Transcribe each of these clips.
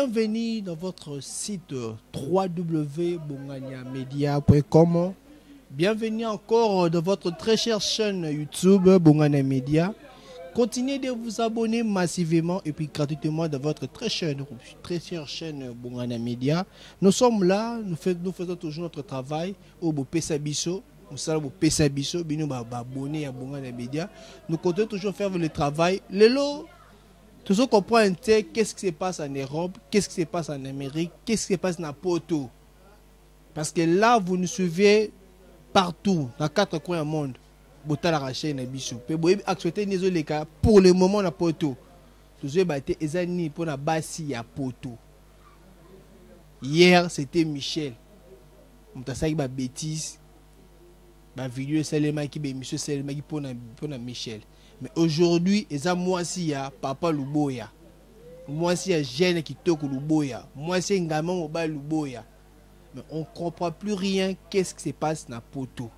Bienvenue dans votre site www.bonganiamedia.com. Bienvenue encore dans votre très chère chaîne YouTube Bongania Media. Continuez de vous abonner massivement et puis gratuitement dans votre très chère, très chère chaîne Bongania Media. Nous sommes là, nous, nous faisons toujours notre travail au Bopesa Biso. Mosala bopesa biso bino ba abonné ya Bongania Media. Nous continuons toujours faire le travail. Lelo toujours comprendre qu'est-ce qui se passe en Europe, qu'est-ce qui se passe en Amérique, qu'est-ce qui se passe dans Poto. Parce que là, vous nous suivez partout, dans quatre coins du monde. Botalaka chaîne na biso. Pe boyebi actualité nini ezoleka pour le moment na Poto. Tozoyeba te eza nini mpona basi ya Poto. Hier, c'était Michel. Moto asalaki ba bêtises, ba vidéo esalemaki, ba émission esalemaki mpona Michel. Mais aujourd'hui, eza mwasi ya papa Luboya. Mwasi ya jeune kitoko Luboya. Mwasi ya ngama mobali Luboya. Mais on comprend plus rien qu'est-ce qui se passe na Poto.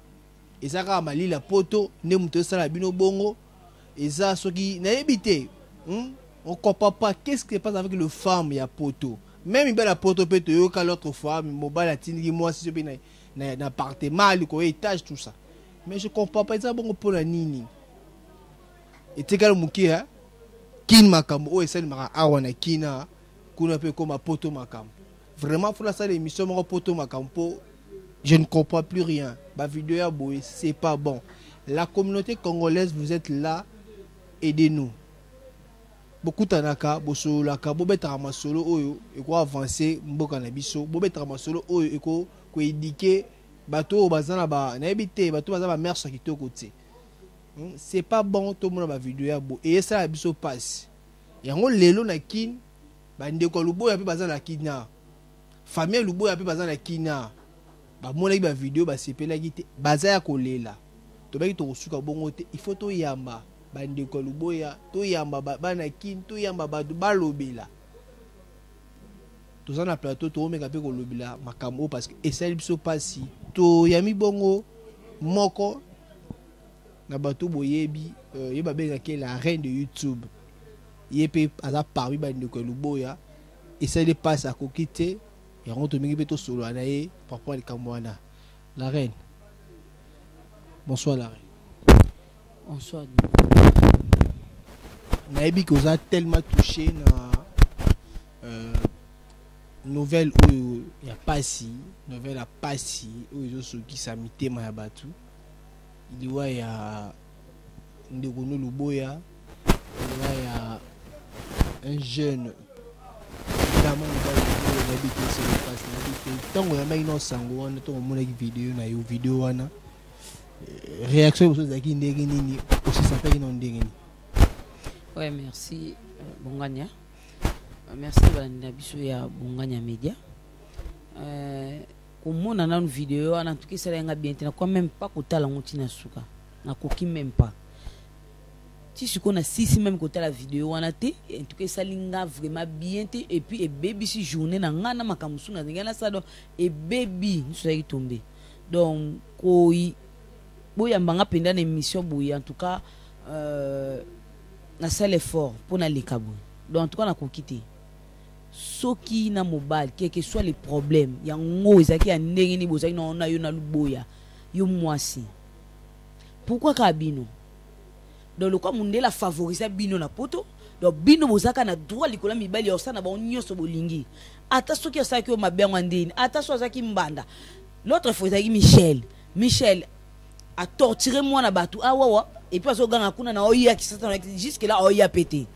Eza kaka malila Poto nde moto esala bino bongo. Eza soki nayebi te. On comprend pas qu'est-ce qui se passe avec le femme ya Poto. Même mibali ya Poto pe toyoka l'autre fois mobali atindiki mwasi so pe na appartement likolo étage tout ça. Mais je comprends pas eza bongo mpona nini. Etikali moke ya Kin makambo oyo esalemaka awa na Kina kuna pe ekoma Poto makambo. Vraiment faut nasala émission moko Poto makambo po je ne comprends plus rien. Ba vidéo ya boye c'est pas bon. La communauté congolaise, vous êtes là, aidez-nous. Bokutanaka, bosololaka, bobetaka masolo oyo eko avancer mboka na biso, bobetaka masolo oyo eko ko éduquer bato oyo baza na ba nayebi te, bato baza ba mères ya kitoko te. C'est pas bon tomona ba vidéo ya bo et esala biso passe. Yango lelo na Kin bandeko ya Luboya pe baza na Kina. Famille ya Luboya pe baza na Kina. Bamonaki ba vidéo basepelaki te, baza ya kolela. Tobaki tokosuka bongo te, il faut toyamba bandeko ya Luboya, toyamba bana Kin, toyamba bato balobela. Toza na plateau toomeka pe kolobela makambo oyo parce que esali biso pasi. Toyami bongo moko na bato boyebi, ye babengaki la reine de YouTube. Ye pe aza parmi bandeko ya Luboya, esali pasi akoki te. Yango tomingi pe tosolola na ye par rapport à likambo wana. La reine. Bonsoir la reine. Bonsoir. Nayebi que oza tellement touché na nouvelle oyo ya pasi, nouvelle ya pasi oyo ezosukisa mitema ya bato. Liwa ya ndeko no Luboya, liwa ya un jeune vraiment mobali oyo nayebi te esali pasi, nayebi te ntango oyambaki na sango wana, ntango omonaki video na yo, video wana, réaction mosusu ezalaki ndenge nini, osisantaki na ndenge nini? Ouais, merci Bongania. Merci balandi na biso ya Bongania Media. Komona nanu video wana, en tout cas esalaki nga bien te, nakoki même pas kotala yango ntina suka, nakoki même pas ti sikoyo na sisi même kotala video wana te. En tout cas esali nga vraiment bien te, et puis ebebisi journée na nga na makambo mosusu na ndenge nasala, donc ebebi nyonso ezalaki tombe. Donc koi boyamba nga mpenza na émission boye, en tout cas nasala effort mpo naleka boye. Donc en tout cas nakoki te soki na mobali, quel que soit les problèmes yango ezalaki ya ndenge nini, bozalaki na ona yo na Luboya, yo mwasi, pourquoi kaka bino? Donc lokwa mundele afavorise bino na Poto, donc bino bozalaka na droit likolo ya mibali ya kosala na bango nyonso bolingi, ata soki asalaki yo mabe yango ya ndeni, ata soki azalaki mbanda. L'autre fois ezalaki Michel, Michel a torturé mwana bato awawa, et puis azoganga kuna na oya Kisasa, jusque là oya pe te.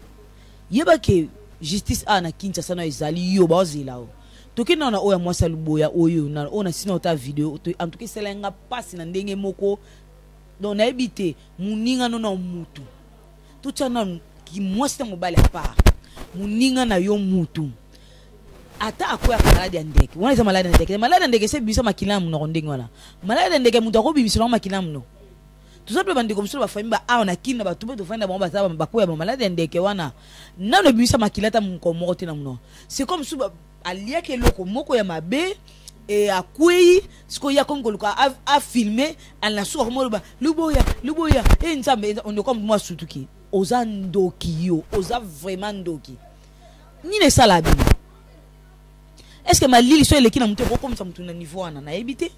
Yeba ke justice a na Kinshasa na ezali yo baozela o. Toki na oyo mwasi ya Luboya oyo na oyo na sina ota video, en tout cas esala nga pasi na ndenge moko. Donc nayebi te moninga no na mutu totia na mwasi na mobali à part moninga na yo mutu ata akweyaka maladi ya ndeke wana, eza maladi ya ndeke. Maladi ya ndeke ese ebimisa makila ya monoko ndenge wana. Maladi ya ndeke moto akobimisa nango makila ya monoko. Toza mpe bandeko mosusu bafami ba awa na Kini na bato mpe tofandi na bango, baza bakwea ba maladi ya ndeke wana, nano ebimisa makila ata mokolo moko te na monoko. C'est comme soki aliaki eloko moko ya mabe e akwei, sikoyo ye akomi koluka afilme na suka akomi koloba Luboya, Luboya e Nzambe. Ondeko mwa sutuki, oza ndoki yo, oza vraiment ndoki. Nini esala bino? Est ce que malili so eleki na motu ekokomisa motu na niveau wana? Nayebi te,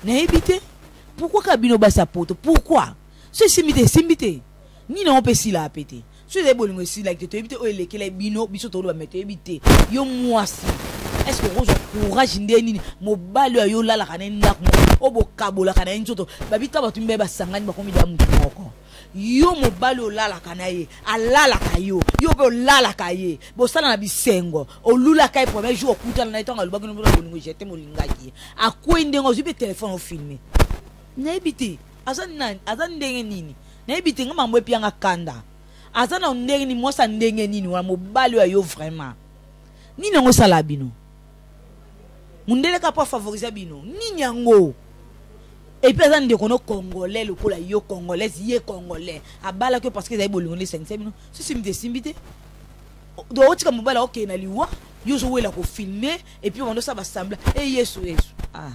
nayebi te pourquoi kaka bino basi ya poto. Pourquoi? So esimbi te, esimbi te. Nini yango mpe esilaka mpe te? So ezali bolingo esilaki te, toyebi te oyo elekela bino. Biso toloba me toyebi te. Yo mwasi, est ce que okozwa courage nde nini? Mobali oyo ayo olalaka na ye ndako moko, oyo bokabolaka na ye nzoto, babika bato mibale basangani bakomi da motu moko. Yo mobali olalaka na ye, alalaka yo, yo mpe olalaka ye, bosala na bisengo, olulaka ye. Premier jour okutana na ye, ntango alobaki no bolingo jete molingaki ye, akwei ndenge ozwi mpe telefone ofilme. Nayebi te aza nani, aza ndenge nini, nayebi te. Nga mambo epianga kanda. Aza na ndenge nini? Mwasi ya ndenge nini wana? Mobali oyo yo vraiment, nini yango osala bino? Mundele kaka mpo afavorise bino, nini yango? Et puis aza ndeko no congolais lokola yo congolaise, ye congolais, abalaki yo parce que ezali bolingo nde esangisa bino. Sosimbi te, esimbi te. Donc otika mobali akokende na liwa, yo ozowela kofilme et puis obanda osala basembla e yesu yesu. Ah,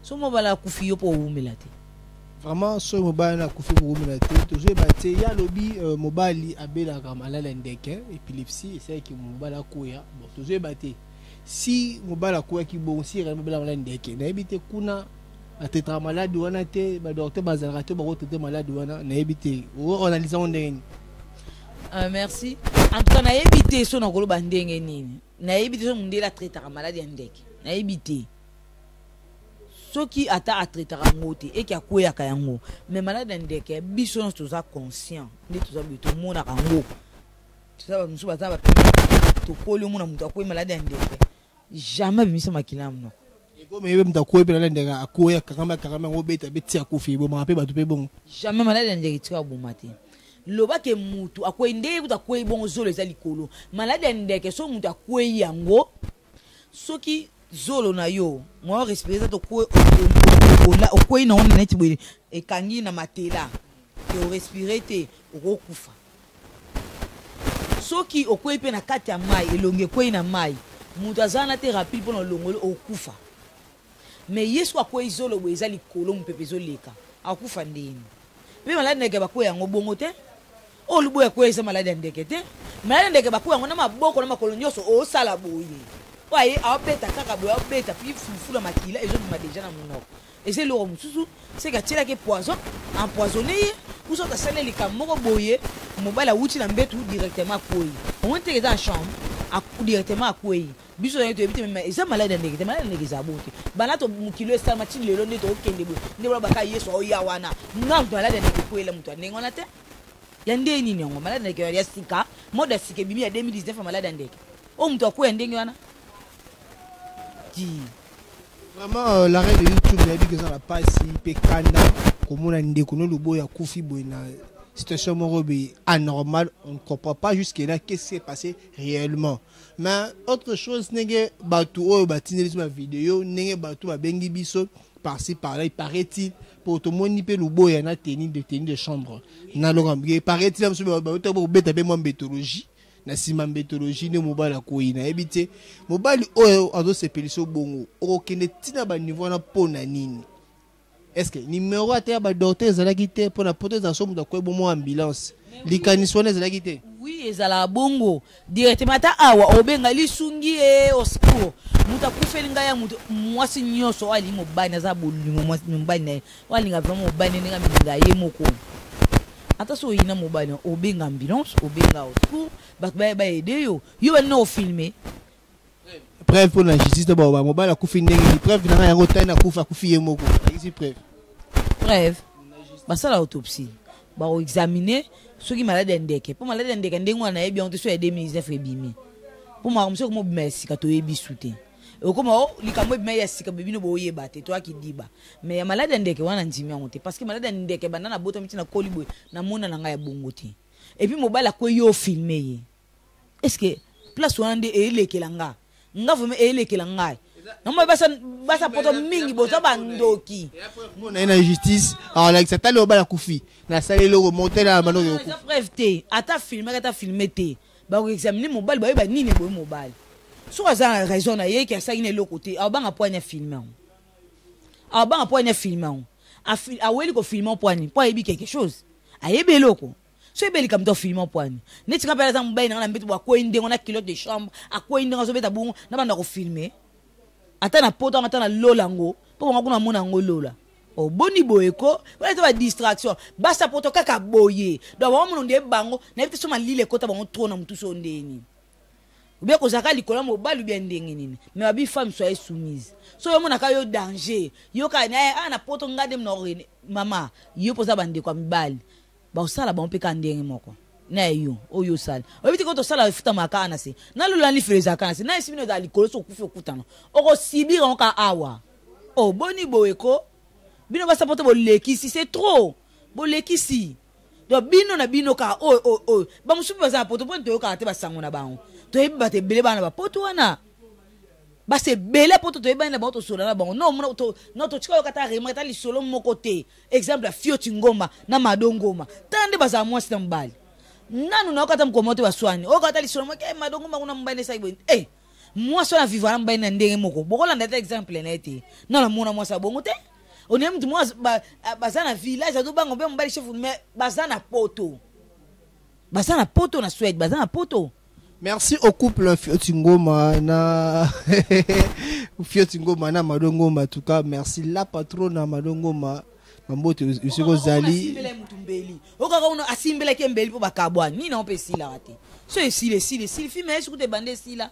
so mobali akufi, yo mpo owumela te. Vraiment, soki mobali akufi, kowumela te. Tozoyeba te. Ye alobi mobali abelaka malali ya ndeke, épilepsie, esalaki mobali akwea. Bon, tozoyeba te si mobali akweyaki bongo, si réellement abelaka malali ndeke. Nayebi te, kuna batraitaka maladi wana te, badocteur bazalaka te bakotraite maladi wana. Nayebi te, oanalyse yango ndenge nini? Merci. En tout cas nayebi te so nakoloba ndenge nini. Nayebi te so mondele atraitaka maladi ya ndeke, nayebi te. Soki ata atraitaka yango te, eke akweyaka yango. Mais maladi ya ndeke, biso nyonso toza conscient nde toza boye, tomonaka yango. Toza bamosusu baza bapembe, tokoli, omona moto akwei maladi ya ndeke, jamais abimisa makila ya monoko. Ekome ye moto akwei mpe na ndeke, akwei, akangami, akangami yango, obeta be ti akufi. Ebomaka mpe bato mpe bongo? Jamais. Maladi ya ndeke etika koboma te. Lobake mutu akwei ndenge kutu akwei bongo, zolo eza likolo. Maladi ya ndeke, soki mutu akwei yango, soki zolo na yo moyen respire eza, okwei nango neti boye, ekangi na matela ke orespire te, okokufa. Soki okwei mpe na kati ya mai, elongi ekwei na mai, moto aza wana te rapide mpona olongoli, okufa. Mais ye soki akwei zolo boye eza likolo, mopepe ezoleka, akufa ndeni? Mpe maladi ndeke bakwei yango bongo te. Oyo luboya akweya eza maladi ya ndeke te. Maladi ya ndeke bakwei yango na maboko na makolo nyonso, osala boye, oyo aye aobeta kaka boye, aobeta puis fulufulu ya makila ezobima deja na monoko. Eza eloko mosusu, seke atielaki poison, empoisonne ye, ou soit asali likambo moko boye. Mobali awuti na mbetu directement akwei, omoni teke eza na chambre, directement akwei. Biso naye toyebi te, mais eza maladi ya ndeke te. Maladi ya ndeke eza bongo te. Banda to mokili esalama ti lelo, nde tokokende boye, nde balobaka Yesu aoya wana. Nga moto maladi ya ndeke ekweyela moto ya ndenge wana te. Ya ndenge nini yango maladi ya ndeke ya sika, mode ya sika ebimi ya 2019 ya maladi ya ndeke oyo moto akweya ndenge wana ti? Vraiment, la reine de YouTube, nayebi ke eza na pasi mpe kanda komona ndeko no Luboya akufi boye na situation moko boye anormal. On ne comprend pas jusque là qu'est-ce qui s'est passé réellement. Mais autre chose, ndenge bato oyo batindeli biso bavideo, ndenge bato babengi biso par-ci par-là, il paraît-il po tomoni mpe Luboya na tenue de chambre na longa, il paraît-il biso bauta kobeta mpe mwa mbetologie na nsima mbetologie nde mobali akoyi. Nayebi te, mobali oyo azosepelisa bongo, okokende ntina baniveau wana mpo na nini? Est ce que numéro ata ya badocteur ezalaki te mpona poto ezala so moto akoyi bomo ambulance? Likanisi wana ezalaki te? Oui, ezalaka bongo directement. Ata awa obenga lisungi e au secours, moto akufeli ngai ya moto. Mwasi nyonso oyo alingi mobali, aza bolingo mobali na ye, oyo alinga vraiment mobali ndenge aminga ye moko, ata so oyina mobali, obenga ambulance, obenga au secours, bato baya baede yo. Yo bani na ofilme. Preuve mpo na justice to baoba mobali akufi ndenge nini? Preuve na ngai yango tani akufi, akufi ye moko, alakisi preuve. Preuve, basala autopsie, bakoexamine soki maladi ya ndeke. Mpo maladi ya ndeke ndenge wana nayebi yango te. So ya 2019 ebimi, mpo makambo soki mobima ya sika, toyebi su te. Okoma o likambo ebima ya sika, bino boyeba te, toyaki diba. Mais ya maladi ya ndeke wana, ndimi yango te, parce que maladi ya ndeke, banda nabotami ntina koli boye, namona na ngai ya bongo te. Et puis mobali akwei, yo ofilme ye. Est ce que place wana nde eyelekela nga? Nga vraiment eyelekela ngai. Namoni basa poto mingi boza bandoki. Mona ye na justice, alakisa tali mobali akufi, nasali eloko motele ya manoko. Eza preuve te. Ata filmaki, ata filme te, bakoexamine mobali, bayeba nini eboyi mobali. Soki aza na raison na ye ke asalaki na eloko te, abanga po ani afilme yango, abanga po ani afilme yango, aweli kofilme mpo ani? Mpo ayebi quelque chose, ayebi eloko. So ebelika moto afilme mpwani neti nga mpe aza mobali nanga na mbeto bo akwei ndengo na culotte de chambre, akwei ndenge azobeta bongo na banda kofilme ata na poto ata na lola yango mpo bango kuna mona yango lola. Oboni boye ko wana eza badistraction, basa poto kaka boye. Donc bango mono nde bango nayebi te so malila ekota bango trop na motu so ndeni obia kozalaka likolo ya mobali obia ndenge nini. Mais babi femme soye soumise, so yo omonaka yo danger, yo kaka na ah na poto nga nde mna mama yo mpoza bandeko ya mibali bakosala bango mpe kaka ndenge moko na yo oyo osala. Oyebi te ko tosala efutamaka kaka na se nalola lifelo ezalaka na se na esi bino ezala likolo. So okufi okutana okosibir yango kaka awa. Oh, boni boye ko bino basa poto bolekisi, c'est trop, bolekisi. Donc bino na bino kaka oyo oyo oyo bamosusu mpe baza na poto mpo toyokaka te basango na bango. Toyebi bato ebele bana bapoto wana, basi ebele poto toyebani na bango, tosola na bango. Non, totika yoka ata remarque, ata lisolo moko te. Exemple ya Fioti Ngoma na Mado Ngoma, tala nde bazala mwasi na mobali. Nanu nayoka ata mokolo moko te baswani. Oyoka ata lisolo moko eh, Mado Ngoma kuna mobali esaki boye eh, mwasi wana vivre na mobali na ndenge moko. Bokolanda ata exemple na ye te. Na namona mwasi ya bongo te. Onaye mutu moko baza na village azobanga mpe mobali chef, mais baza na poto, baza na poto na Suède, baza na poto. Merci au couple Fioti Ngoma na Fioti Ngoma na Mado Ngoma. En tout cas, merci la patronne Mado Ngoma. Mambote esiko zali. Asimbela mutu mbeli. Okaka uno asimbelaki mbeli mpo bakabwani. Nini mpe esilaka te. So esila esila esili filme ye soki te ebanda esila.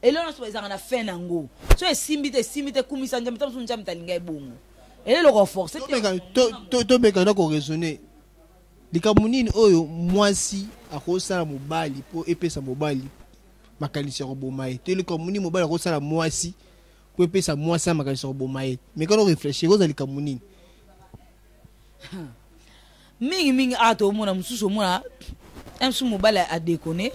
Eloko nyonso ezalaka na fin nango. So esimbi te esimbi te, kumisa Nzambe ta mosusu Nzambe talinga ebongo. Eloko force te. Tomeka na koraisonner. Likambo nini oyo mwasi akosala mobali mpo epesa mobali makanisi ya koboma ye te? Likambo nini mobali akosala mwasi mpo epesa mwasi ya makanisi ya koboma ye? Meka no réfléchir, oza likambo nini? Mingi mingi awa toomona mosusu, omona mosusu mobali adekone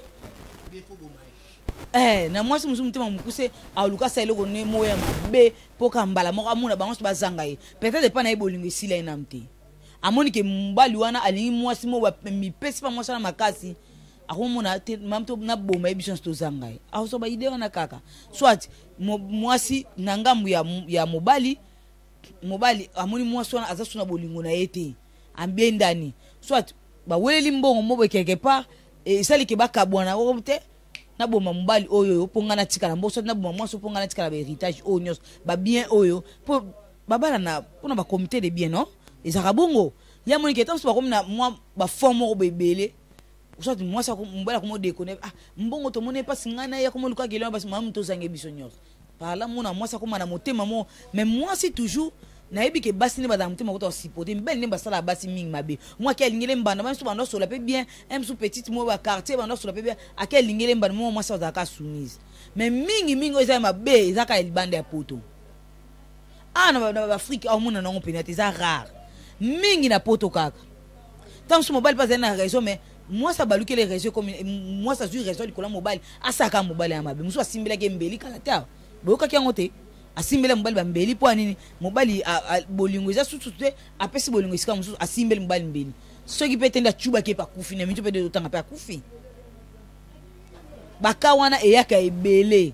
eh, na mwasi mosusu motema mokuse, aluka asala eloko ne moko ya mabe mpo ka mbala moko amona bango nyonso bazanga ye. Peut-être epai na ye bolingo esila ye nanu te, amoni ke mobali wana alingi mwasi moko, mipesi mpa mwasi wana makasi, akomona te naboma ye, biso nyonso tozanga ye. Akozwa baide wana kaka. Soit mwasi na ngambu ya mobali, mobali amoni mwasi wana aza so na bolingo na ye te, abendani, soit baweleli mbongo moko quelque part, esali ke bakabwana oko te. Naboma mobali oyo mpo ngai natikala mbongo, soit naboma mwasi mpo ngai natikala bahéritage oyo nyonso, babien oyo mpo babala na mpona bacomité de bien. Non, ezalaka bongo. Ya moniki ata mosusu bakomi na mwa bafond moko boye ebele, soit mwasi mobali akomi odekone, ah mbongo tomoni mpasi ngai na ye akomi oluka kelelo basi malamu tozange biso nyonso. Par là mona mwasi akoma na motema moko. Mais mwasi toujours nayebi ke basi nde bazala motema kota kosupporter, mibali nde basalaka basi mingi mabe. Mwa ake alingeli mbanda, bamisu banda osola mpe bien, mosusu petite moko baquartier banda osola mpe bien, ake alingeli mbanda moko, mwasi azalaka soumise. Mais mingi mingi oyo eza ya mabe eza kaka ya libanda ya poto. Awa na baafrike aomona nango mpena te, eza rare mingi na poto kaka. Ntango mosusu mobali mpe azali na raison, mais mwasi abalukeli raison, ekomi mwasi azwi raison likolo ya mobali, asalaka mobali ya mabe. Mosusu asimbelaki mbeli kala te awa, boyokaki yango te, asimbeli mobali bambeli mpo ya nini? Mobali bolingo eza susu te, apesi bolingo esika mosusu, asimbeli mobali mbeli, soki mpe te nde acubaki epe akufi na mito mpe nde totanga mpe akufi. Baka wana eyaka ebele.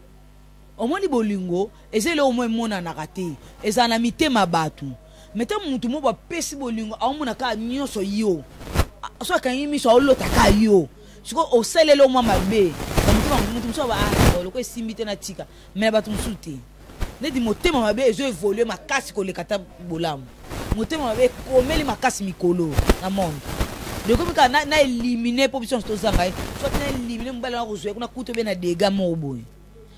Omoni bolingo eza eloko moko emonanaka te, ezala na mitema bato. Me ntango motu moko bapesi bolingo, aomona kaka nyonso yo, so akangi miso aolota kaka yo. Sikoyo osali eloko mwa mabe na motema motu mosusu aba ah, loko esimbi te natika. Me na bato mosusu te, neti motema mabe ezo évolue makasi koleka ata bolamu. Motema mabe ekomeli makasi mikolo na monde, ekomi kaka na élimine mpo biso nyonso tozanga ye. Soit na élimine mobali wana kozwa ye kuna kutu obe na dega moko boye,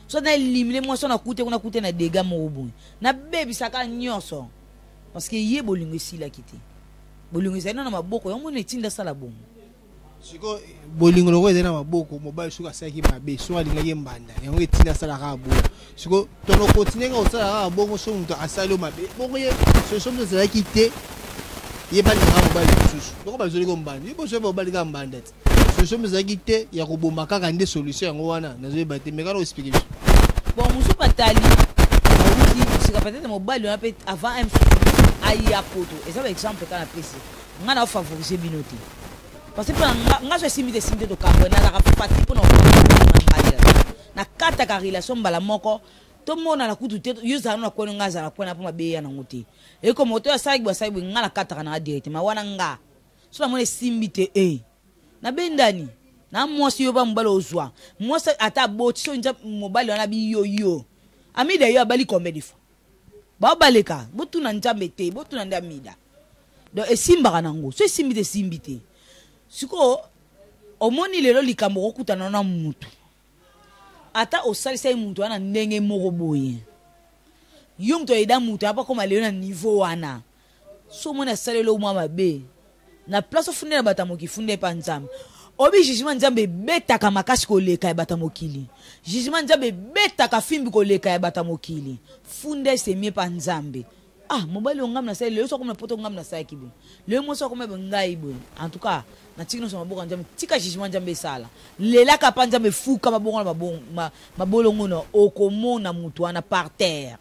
soit na élimine mwasi wana kute kuna kute na dega moko boye, nabebisaka nyonso parce que ye bolingo esilaki te. Bolingo ezali na maboko yango mona etinda asala bongo. Sikoyo bolingo loko ezali na maboko, mobali soki asalaki mabe, soki alingaki mbanda, yango etinda asalaka bongo. Sikoyo tono continue kaka kosala kaka bongo. Soki moto asali yo mabe bongo, ye solution moto ezalaki te, ye balingaka mobali mosusu loko bazoli ko mbanda, ye boso mobali kaka mbanda te. Solution moto ezalaki te ya koboma kaka nde solution yango wana nazoyeba te. Mekana oexplike biso. Bon, mosusu batali awuti mosika, peut-être mobali wana mpe avant m aya poto. Eza baexemple kaka napesi, ngai na ofavorise bino te, parce que mpona nga so esimbi te esimbi te, tokambwe. Nazalaka fati mpona ngai nakataka relation mbala moko, tomonana kutu te. Yo ozala na kweno, ngai azala kwena mpo mabe eya nango te. Ekoma oto asalaki boye, asalaki boye, ngai nakataka nanga directement wana nga. So namoni esimbi te e nabendani na mwasi yo ba mobali ozwa mwasi ata aboti so nza mobali wana biyo yo Amida yo abali combien de fois baobaleka botuna Nzambe te, botuna nde Amida. Donc esimbaka nango, so esimbi te esimbi te. Sikoyo omoni lelo likambo okokutana na mutu, ata osalisa ye mutu wana ndenge moko boye, yo moto ayeda moto apakoma lelo na niveau wana, so omoni asaleli yo mwa mabe na place ofundela bato ya mokili, funda epa Nzambe. Obi jugement Nzambe ebetaka makasi koleka ya bato ya mokili, jugement Nzambe ebetaka fimbi koleka ya bato ya mokili. Funda esemi epa Nzambe. Ah, mobali oyo ngai nasali lelo, so akomi na poto ngai nasalaki boye, lelo mwasi akomi boye ngai boye. En tout cas natiki nyonso maboko ya Nzambe, tika jugement Nzambe esala. Lelaka pa Nzambe, fuka mabongo na mabolongo na okomona motu wana par terre.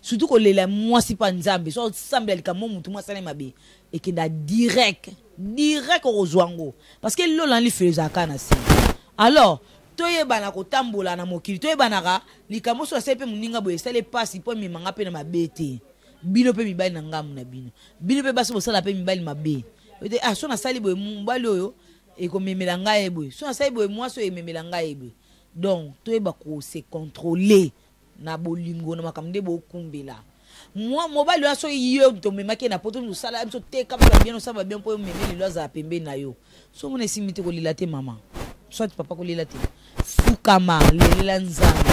Surtout kolela mwasi pa Nzambe, so osambela likambo motu mwasi asali mabe, ekenda direct direct okozwa yango, parce que lola na lifelo ezalaka na se. Alors toyebana kotambola na mokili, toyebanaka likambo so asali mpe moninga boye esali mpasi mpo ememanga mpe na mabe te. Bino mpe mibali na ngambu na bino, bino mpe basi bosala mpe mibali mabe ete ah, so nasali boye mobali oyo ekomemela ngai ye boye, so nasali boye mwasi oyo ememela ngai ye boye. Donc toyeba kose contrôler na bolingo na makambo nde bokumbela mwa mobali wana. Soki yo tomemaki ye na poto, osala biso teka mpe babien, osala babien mpo omeme lelo azala pembeni na yo. So omona esimbi te, kolela te mama, soit papa, kolela te, fukama, lelela Nzambe,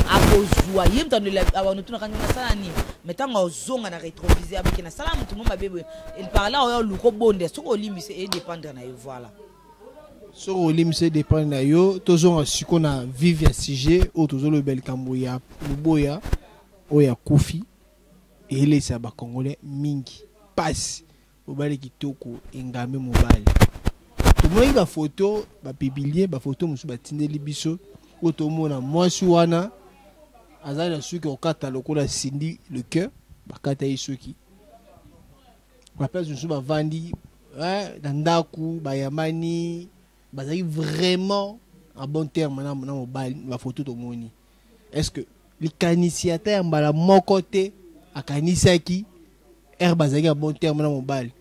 akozwa ye. Moto abanotunaka ngai nasala nini, mais ntango azonga na rétroviseur abeke nasala motu mo mabe boye, il parle oyo oluka obondela, soki olimbisa edépendre na yo, voilà. Soki olimbisa edépendre na yo. Tozonga siko na vive ya sujet oyo tozoloba, likambo ya Luboya oyo akufi eyelesa bacongolais mingi pasi. Mobali kitoko, engambe mobali, tomonaki bafoto bapublier, bafoto mosusu batindeli biso oyo tomona mwasi wana azali na suki kokata lokola Cindy Le Cœur, bakata ye suki. Baplace mosusu bavandi na ndako, bayamani, bazalaki vraiment en bon terme na mobali. Bafoto tomoni, est ce que likanisi ata ya mbala moko te akanisaki ere bazalaki ya bon terme na mobali?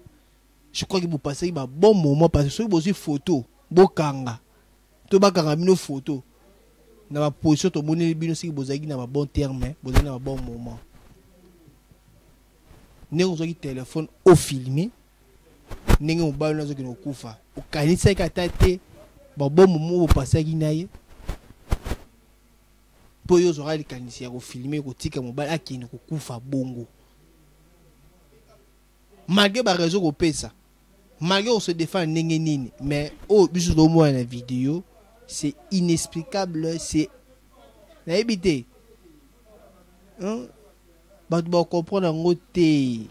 Je crois que bopasaki ba bon moment, parce que soki bozwi photo bokanga to bakanga bino photo na baposition tomoneli bino, soki bozalaki na babon terme, bozalaki na babon moment, ndenge ozwaki telefone ofilme ndenge mobali wana azokende kokufa, okanisaki ata te babon moment bopasaki na ye, mpo yo ozwaka likanisi ya kofilme kotika mobali akende kokufa bongo, malgré baraison kopesa, malgré kose défendre ndenge nini? Mais oyo biso tozomona na video, c'est inexplicable, c'est nayebi te, hein? Bato bakocomprendre yango te,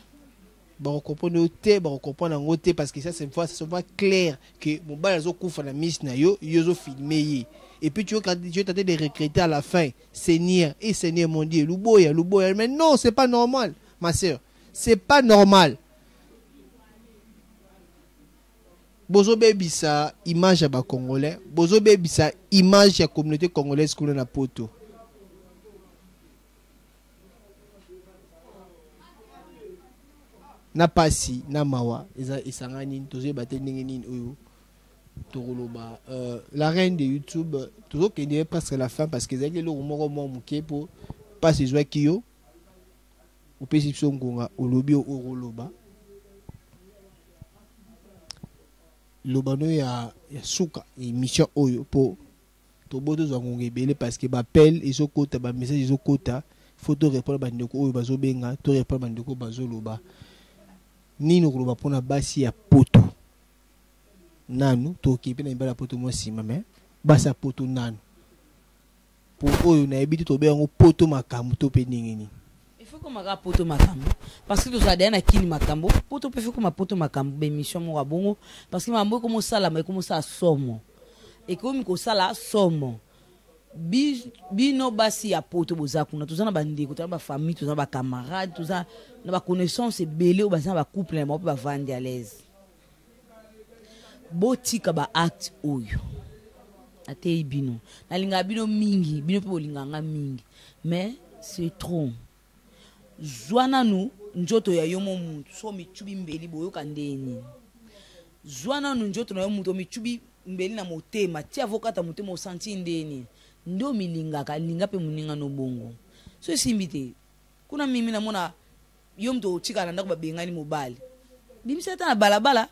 bakocomprendre yo te, bakocomprendre yango te, parce que ça c'est voit, ça se voit clair que mobali azokufa na miss na yo, yo ozofilme ye, et puis tu es tenté de regretter à la fin: Seigneur et Seigneur mon Dieu, Luboya, Luboya. Mais non, c'est pas normal, ma sœur, c'est pas normal. Bozobebisa image ya bacongolais, bozobebisa image ya communauté congolaise kuna na poto. Na pasi na mawa eza esangani, tozoyeba te ndenge nini oyo tokoloba. La reine de YouTube, tozokende presque la fin, parce que ezalaki eloko moko mwa moke mpo mpasi ezwaki yo. Opesi biso ngonga, olobi oyo okoloba, loba no ya suka émission oyo, mpo tobo tozwa ngonga ebele, parce que baappel ezokota, bamessage ezokota, faut to répondre bandeko oyo bazobenga, to répondre bandeko oyo bazoloba. Nini okoloba mpona basi ya poto nanu? Tokoki mpe na mibali ya poto mwa nsima, mais basi ya poto nanu, po oyo nayebi te tobe yango poto makambo to mpe ndenge nini. Il faut komaka poto makambo, parce que tozala deya na kini makambo poto mpe faut koma poto makambo, bémission moko ya bongo, parce que makambo ekomosalama, ekomosala somo, ekomi kosala somo. Bino basi ya poto boza kuna, toza na bandeko, toza na bafamille, toza na bacamarade, toza na baconnaissance ebele oyo baza na bacouple na bango mpe bavandi à l'aise. Botika baacte oyo. Nateyi bino, nalingaka bino mingi, bino mpe bolingaka nga mingi, mais c'est trop. Zwa nanu nzoto ya yo mo mutu, so micubi mbeli, boyoka ndenge nini? Zwa nanu nzoto na yo mutu omicubi mbeli na motema ti avo kata motema o sentir nde nini? Nde omilingaka linga pe muninga no bongo soki esimbi te kuna mimi na mona yo mutu otikala na ndaku ba bengani mobali bimisa ata na balabala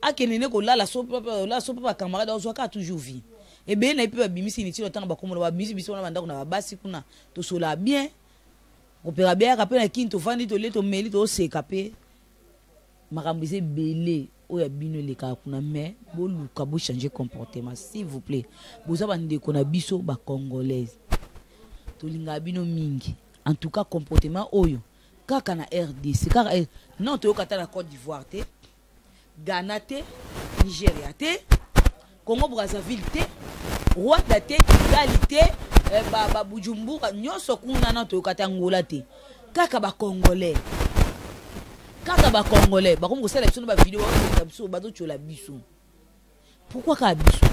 akende nde kolala so olala so ba camarade ozwa kaka toujours vie ebele na ye pe babimisi inutile otanga bakombo na babimisi biso wana bandako na babasi kuna tosolaka bien kopeka beyaka pe na kini tovandi tolie tomeli toseka pe Makambo eza ebele oyo ya bino elekaka kuna mais boluka bo changer comportement s'il vous plait. Boza ba ndeko na biso ba congolaise. Tolingaka bino mingi. En tout cas comportement oyo kaka na RDC kaka non toyoka ata na Cote d'Ivoire te, Ghana te, Nigeria te, Congo Brazzaville te, Rwanda te, Kigali te, eh, ba, ba Bujumbura nyonso kuna na toyoka te Angola te. Kaka ba Congolais. Kaka ba Congolais bakomi kosala biso na ba video bakoleka biso bazotyola biso. Pourquoi kaka biso?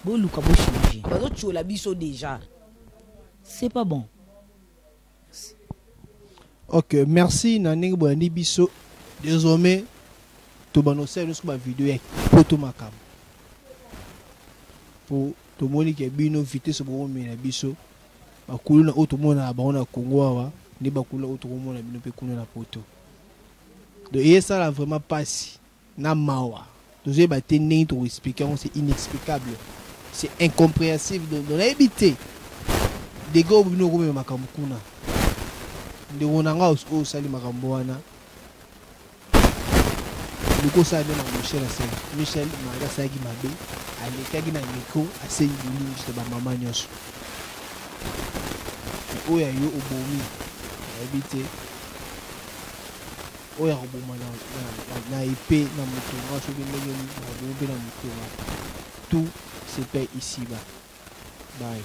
Boluka bo changer. Bazotyola biso déjà. C'est pas bon. Ok, merci na ndenge bolandi biso. Désormais tobanda kosala nyonso ba video ya poto makambo po tomoni ke bino vitesse bokomela biso bakuluna oyo tomonaka bango na Congo awa nde bakuluna oyo tokomona bino mpe kuna na poto. Donc eyesala vraiment pasi na mawa, tozoyeba te ndenge tokoexplike yango, c'est inexplicable, c'est incompréhensible. Donc nayebi te dege oyo bino okomema makambo kuna. Ndeko na nga oyo osali makambo wana, luka osala nde makambo Michel asali. Michel malgré asalaki mabe, alekaki na micro asengi bolimbisi na bamama nyonso. Oyo ya yo obomi, nayebi te oyo akoboma na, na, na, na epe na motonga soki ndenge nini akobomi mpe na motonga. Tout se paie ici bas. Bye.